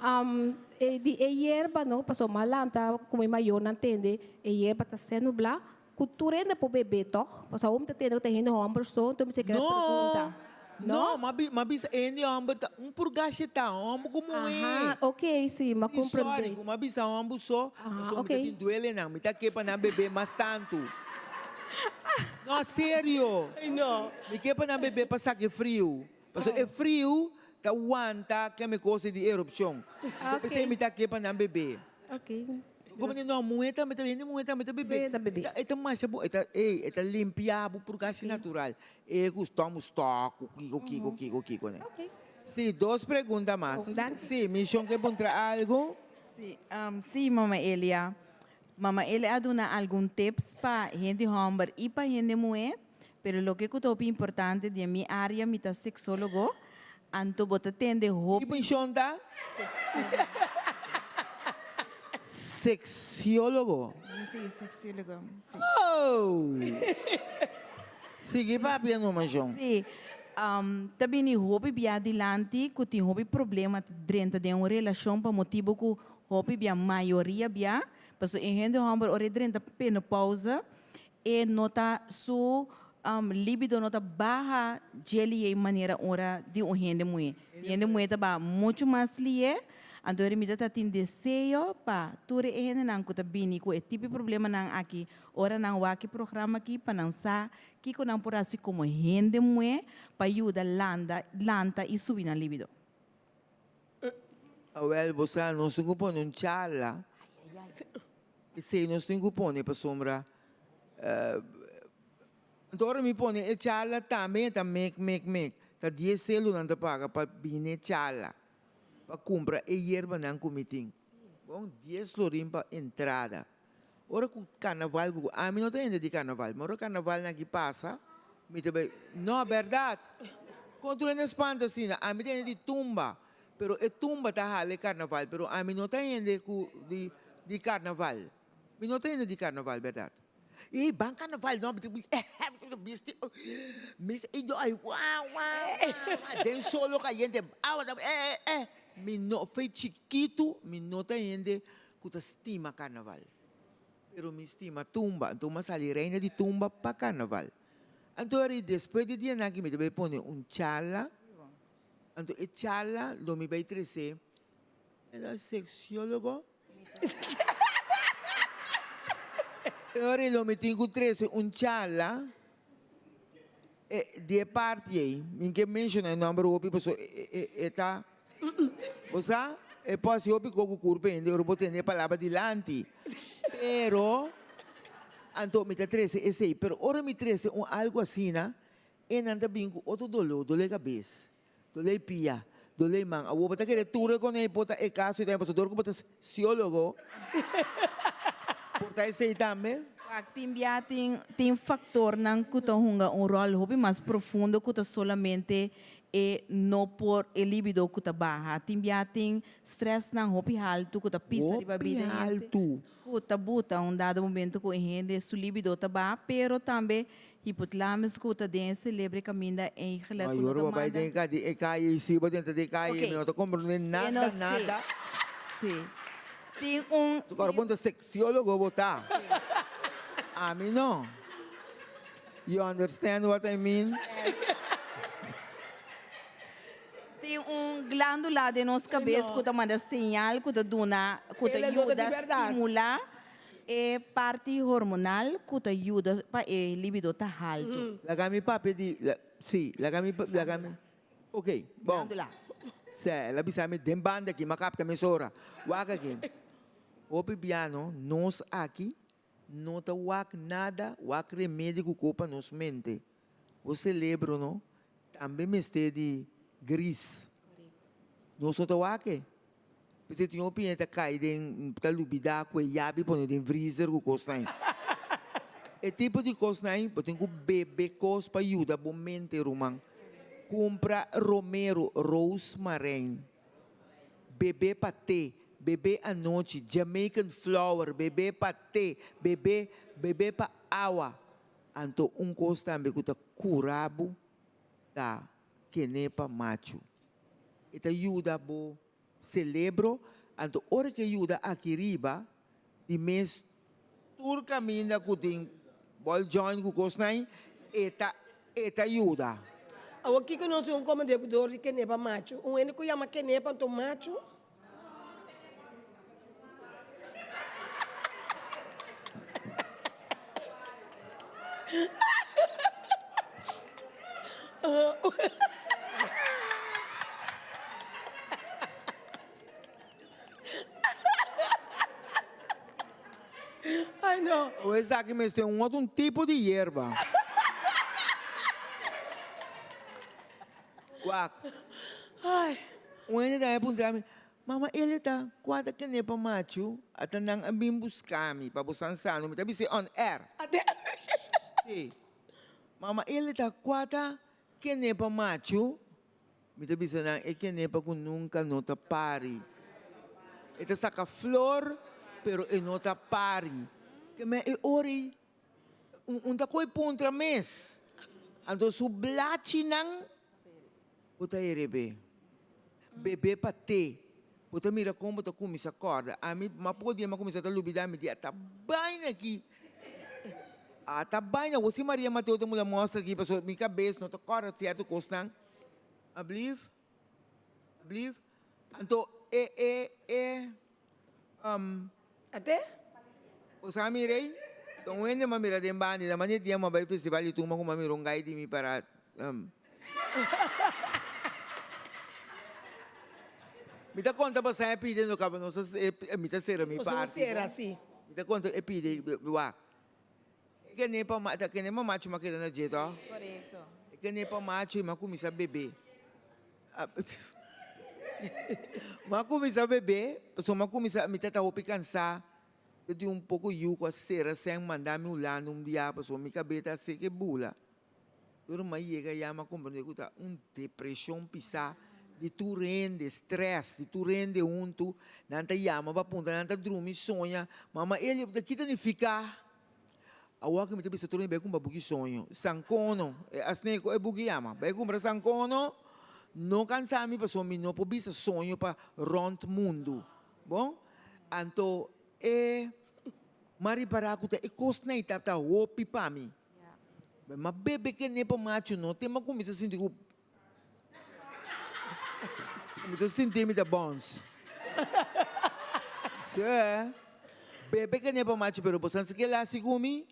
S13: e di e yerba no, pasobra mi a lanta ku mi mayornan tende e yerba ta ser nublá, Ku tur hende por bebe tòg? Pasobra awor mi ta tende ku ta hende hòmber so, enton mi se kere pregunta.
S5: No, no, m'a bisa hende hòmber ta un purgashe ta hòmber ku muhé.
S13: Aha, ok, si, m'a komprendé.
S5: Sorry ku m'a bisa hòmber so, pasobra mi ta tin duelenan, mi ta ke pa nan bebe mas tantu. No, serio. Mi ke pa nan bebe pa saka e friu. Pasobra e friu ta wanta keme kos di erupshon. Enton p'esei mi ta ke pa nan bebe.
S13: Ok.
S5: Como di no, muhe tambe ta, hende muhe tambe ta bebe.
S13: Ta bebe.
S5: E ta masha bon, e ta, ey, e ta limpia bo purgashi natural. E ku stòm stòk, ku kiko, kiko, kiko, kiko ne.
S13: Ok.
S5: Si, dos pregunta mas.
S13: Bon, danki.
S5: Si, Mishon ke puntra algo?
S9: Si, si, Mama Elia. Mama Elia a duna algun tips pa hende hòmber i pa hende muhé, pero loke ku ta hopi importante den mi área, mi ta seksólogo, anto bo ta tende hopi.
S5: Ki mishon ta? Seksiólogo.
S9: Sí, seksiólogo, sí.
S5: Oh! Sigui papia numa, Shon.
S9: Sí. Ta bini hopi bia dilanti ku tin hopi problema ta drenta den un relashon pa motibu ku hopi bia, mayoria bia, pasobra e hende hòmber ora e drenta penopausa e no ta su libido no ta baha dje lié manera ora di un hende muhé. Di hende muhé ta baha muchu mas lié, anto ora mi ta ta tin deseo pa tur e hendenan ku ta bini ku e tipo di problemanan aki, ora nan wak e programa aki pa nan sa kiko nan por hasi komo hende muhé pa yuda landa lanta i subi nan libido.
S5: Awel, bo sa, nos tin ku pone un charla. Esei nos tin ku pone pasobra anto ora mi pone e charla tambe e ta mek mek mek. Ta dies selu nan ta paga pa bini e charla pa kumpra e yerbanan ku mi tin. Bon, dies florin pa entrada. Ora ku karnaval ku ami no ta hende di karnaval, ma ora karnavalnan aki pasa, mi ta bai, no, bèrdat. Kon tur hende spanta asina? Ami ta hende di tumba, pero e tumba ta hala e karnaval, pero ami no ta hende ku di di karnaval. Mi no ta hende di karnaval, bèrdat. I ban karnaval no, mi ta mi ta bisti, mi sa i yo ai wa wa wa den solo kayente awa ta eh eh eh. Mi no, fe chikitu mi no ta hende ku ta stima karnaval. Pero mi stima tumba, anto mi a sali reina di tumba pa karnaval. Anto ari despues di dianan aki mi ta bai pone un charla, anto e charla lo mi bai trese e sexiologo. E ora lo mi tin ku trese un charla di e parti ei, mi ke menshona e nomber hopi pasobra e ta. Bo sa, e por hasi hopi kos ku kurpa hende ora bo tende e palabra dilanti. Pero, anto mi ta trese esei. Pero ora mi trese un algu asina, e nan ta bin ku otro doló, doló e kabes, doló e pia, doló e man. Awor bo ta kere tur e kone ei por ta e kaso ei tambe, pasobra dor ku bo ta siólogo, por ta esei tambe.
S9: Wak, tin bia tin tin faktornan ku ta hunga un ròl hopi mas profundo ku ta solamente E no por e libido ku ta baha. Tin bia tin stressnan hopi haltu ku ta pisa riba
S5: Hopi
S9: bida hende
S5: haltu.
S9: ku ta buta un dado momento ku e hende su libido ta baha, pero tambe hipotlamus ku ta den e celebre kaminda eigenlijk
S5: Ay,
S9: ku no
S5: ora
S9: ta
S5: bo bai
S9: manda.
S5: den ka di e kaye i si bo drenta den e kaye
S9: Oké.
S5: mi no ta komprende
S9: E
S5: nada,
S9: no si.
S5: nada.
S9: Si. Tin un.
S5: Ora bo ta sexiologo bo ta. Ami no. You understand what I mean?
S9: Yes. Tin un glándula den nos kabes ku ta manda señal ku ta duna, ku ta yuda stimulá e parti hormonal ku ta yuda pa e libido ta haltu.
S5: Laga mi papia di, si, laga mi, laga mi, ok, bon.
S9: Glándula.
S5: Sè, el a bisa mi den banda aki, mi a kapta mesora. Wak aki, hopi biano nos aki No ta wak nada, wak remedi ku ko pa nos mente. Bo celebro no tambe mester di gris. Nos no ta wak e. P'esei tin hopi hende ta kai den, ta lubida ku e yabi pone den vriezer ku kosnan. E tipo di kosnan bo tin ku bebe kos pa yuda bo mente ruman. Kumpra romero, roosmarijn. Bebe pa te, bebe anochi, Jamaican flower, bebe pa te, bebe, bebe pa awa. Anto un kos tambe ku ta kura bo ta kenepa machu. E ta yuda bo celebro, anto ora ke yuda aki riba di mes tur kaminda ku tin ball joint ku kosnan e ta e ta yuda.
S2: Awor kiko nos un komende ku dor di kenepa machu? Un hende ku yama kenepa anto machu? Ay no.
S5: O esaki mester un otro un tipo di yerba. Wak.
S2: Ay.
S5: Un hende tambe a puntra mi, Mama Elia ta kua ta kende pa machu? Ata nan a bin buska mi pa bo san sano. Mi ta bis'é on air. Si. Mama Elia ta kua ta kende pa machu? Mi ta bisa nan e kenepa ku nunka no ta pari. E ta saka flor, pero e no ta pari. Ke men e ora ei un ta koe puntra mes. Anto su blachinan bo ta herebé. Bebé pa te. Bo ta mira kon bo ta kuminsá kòrda. Ami mas poko dia mi a kuminsá ta lubidá mi di a ta baina aki. A ta baina. Awor si Maria Mateo ta mula mòstra aki pasobra mi kabes no ta kòrda sierto kosnan. Ablief, ablief. Anto e e e um.
S2: Ate?
S5: Bo sa mi rey? Ta un hende m'a mira den banda i na mane dia m'a bai festival di tumba ku m'a mira un gai di mi para um. Mi ta konta pasan e pide no kaba nos a mi ta sera mi
S2: Nos no
S5: parti
S2: sera
S5: bo.
S2: si.
S5: Mi ta konta e pide wak. E kende pa ma ta kende pa macho m'a keda na dje to.
S9: Korekto.
S5: E kende pa macho i m'a kuminsá bebe. M'a kuminsá bebe, pasobra m'a kuminsá, mi ta hopi kansá. Mi tin un poko yu ku a sera sèn manda mi Hulanda un bia pasobra mi kabes ta seke bula. Ora m'a yega ya m'a komprendé ku ta un depreshon pisá di tur hende, strès di tur hende huntu. Nan ta yama pa puntra, nan ta drumi soña. Mama Elia, ta kita nifiká? Awor ku mi ta bisa tur hende bai kumpra buki soño. Sankono, e asina e buki yama. Bai kumpra sankono, no kansa mi pasobra mi no por bisa soño pa rònt mundu. Bon, anto e m'a ripará ku ta e kosnan ei tabata hopi pa mi. M'a bebe kende pa machu no te m'a kuminsá sinti ku Mi ta sinti mi ta bons. Sí. Bebe kende pa machu pero bo san si kila hasi ku mi?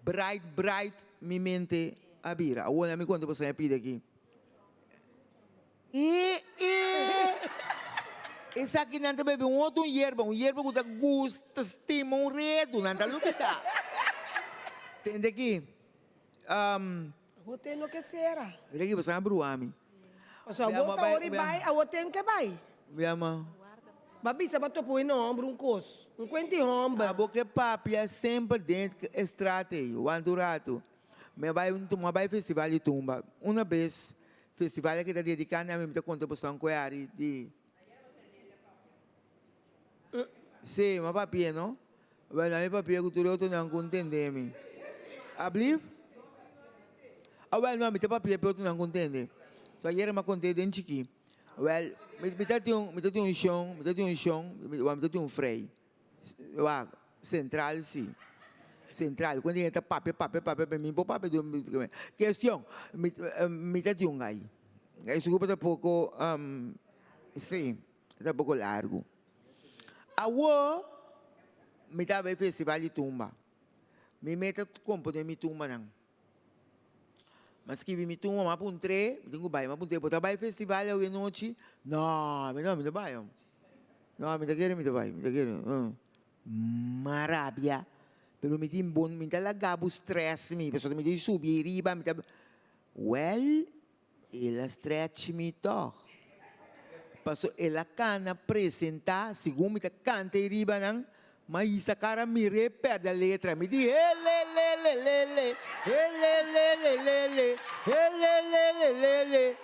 S5: Bright bright mi mente a bira. Awor na mi konta boso a pidi aki. E e Esakinan ta bebe un otro yerba, un yerba ku ta gusta stima un redu, nan ta lubida. Tende aki.
S2: Awor ten no ke sera.
S5: Mira aki boso a brua mi.
S2: Pasobra awor ta ora i bai, awor ten ke bai.
S5: Mi ama.
S2: Ba bisa ba topa un homber un kos, un kuenti homber.
S5: Abo ke papia semper den e straat ei, wanta un ratu. Mi a bai, mi a bai festival di tumba. Una bes Festival aki ta dedica na mi, mi ta conta boso un cueari di. Si, mi a papia no. Bueno, mi papia cu tur e otronan cu ntende mi. Ablief? Ah, wel no, mi ta papia pa e otronan cu ntende. So ayer mi a conta den chiki. Wel, mi ta tin un, mi ta tin un shon, mi ta tin un shon, mi ta tin un frei. Wak, sentral si. Sentral. Kuando hende ta papia, papia, papia, pa mi por papia di un kestion. Mi, mi ta di un gai. Gai su grupo ta poko, si, ta poko largu. Awor, mi ta bai festival di tumba. Mi meta kompone mi tumbanan. Mi a skibi mi tumba, mi a puntr'é, mi tin ku bai, mi a puntr'é, bo ta bai festival awe nochi? No, mi no, mi ta bai. No, mi ta kere mi ta bai, mi ta kere. M'a rabia, pero mi tin bon, mi ta laga bo stress mi, pasobra mi ta subi riba, mi ta, wèl, el a stretch mi tòg. Paso el a kana presentá, segun mi ta kanta ei riba nan, m'a hisa kara mir'é pèrdè letra. Mi di, Helelelelele, helelelelele, helelelelele.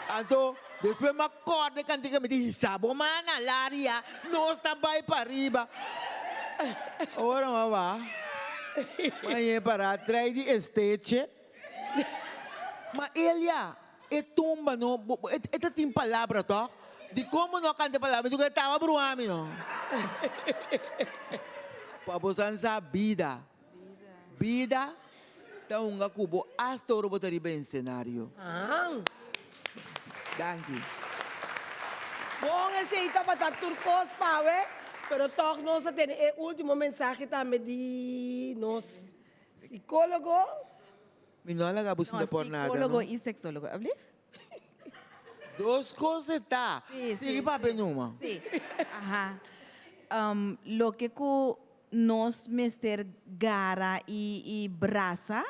S5: Anto, despues m'a kòrda e kantika, mi di, Hisa bo man na laria, nos ta bai pariba. Ora m'a ba, m'a yega pará trai di esteche. Ma Elia, e tumba no, e ta tin palabra toch? Dikon bo no a kanta e palabra? Mi di ku e taba bruha mi no. Pa bo san sa bida, bida ta hunga ku bo asta ora bo ta riba ensenario. Danki.
S2: Bon, esei tabata tur kos pa awe, pero tòg nos ta tene e último mensahe tambe di nos Psicólogo.
S5: Mi no a laga bo sinta por nada, no.
S9: Psicólogo y sexólogo. Alblief?
S5: Dos cos e ta.
S9: Sí, sí,
S5: Sigui papia numa.
S9: Sí. Aha. Loke cu nos mester gara y y brasa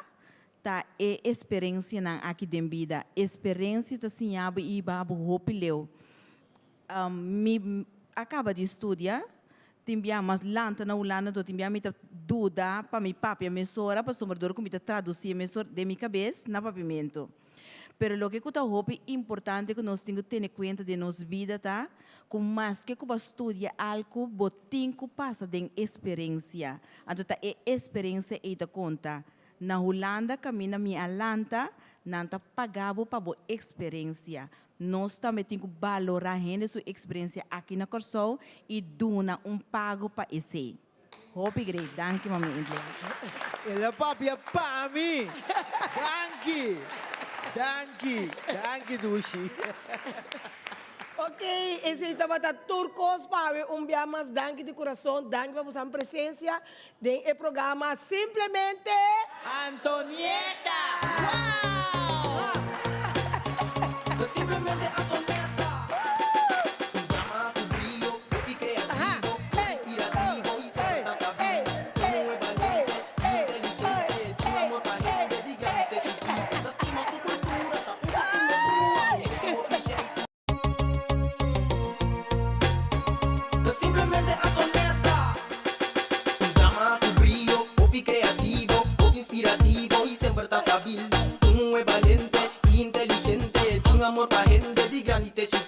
S9: ta e experencianan aki den bida. Experencia ta siña bo y hiba bo hopi leu. Mi a kaba di studia, tin bia mas lanta na Hulanda, anto tin bia mi ta duda pa mi papia mesora pasobra dor ku mi ta tradusi e mesora den mi kabes na papiamentu. Pero loke ku ta hopi importante ku nos tin ku tene kuenta den nos bida ta ku maske ku bo a studia algu bo tin ku pasa den esperensia. Anto ta e esperensia ei ta konta. Na Hulanda kaminda mi a lanta, nan ta paga bo pa bo eksperensia. Nos tambe tin ku balorá hende su eksperensia aki na Kòrsou i duna un pago pa esei. Hopi great. Danki mami Indley.
S5: El a papia pa mi! Danki! Danki! Danki Dushi!
S2: Ok, esei tabata tur kos pa awe. Un bia mas danki di kurason. Danki pa boso presensia den e programa Simplemente.
S5: Antonieta! Wow!
S1: Simplemente Antonieta. Un drama cu brillo, hopi creativo, hopi inspirativo y semper ta stabil. Un muhe valiente y inteligente, tin amor pa hende di grandi te chikito. Ta stima su cultura, ta un sentimiento, hopi shei. Tin amor pa hende di grandi te chikí.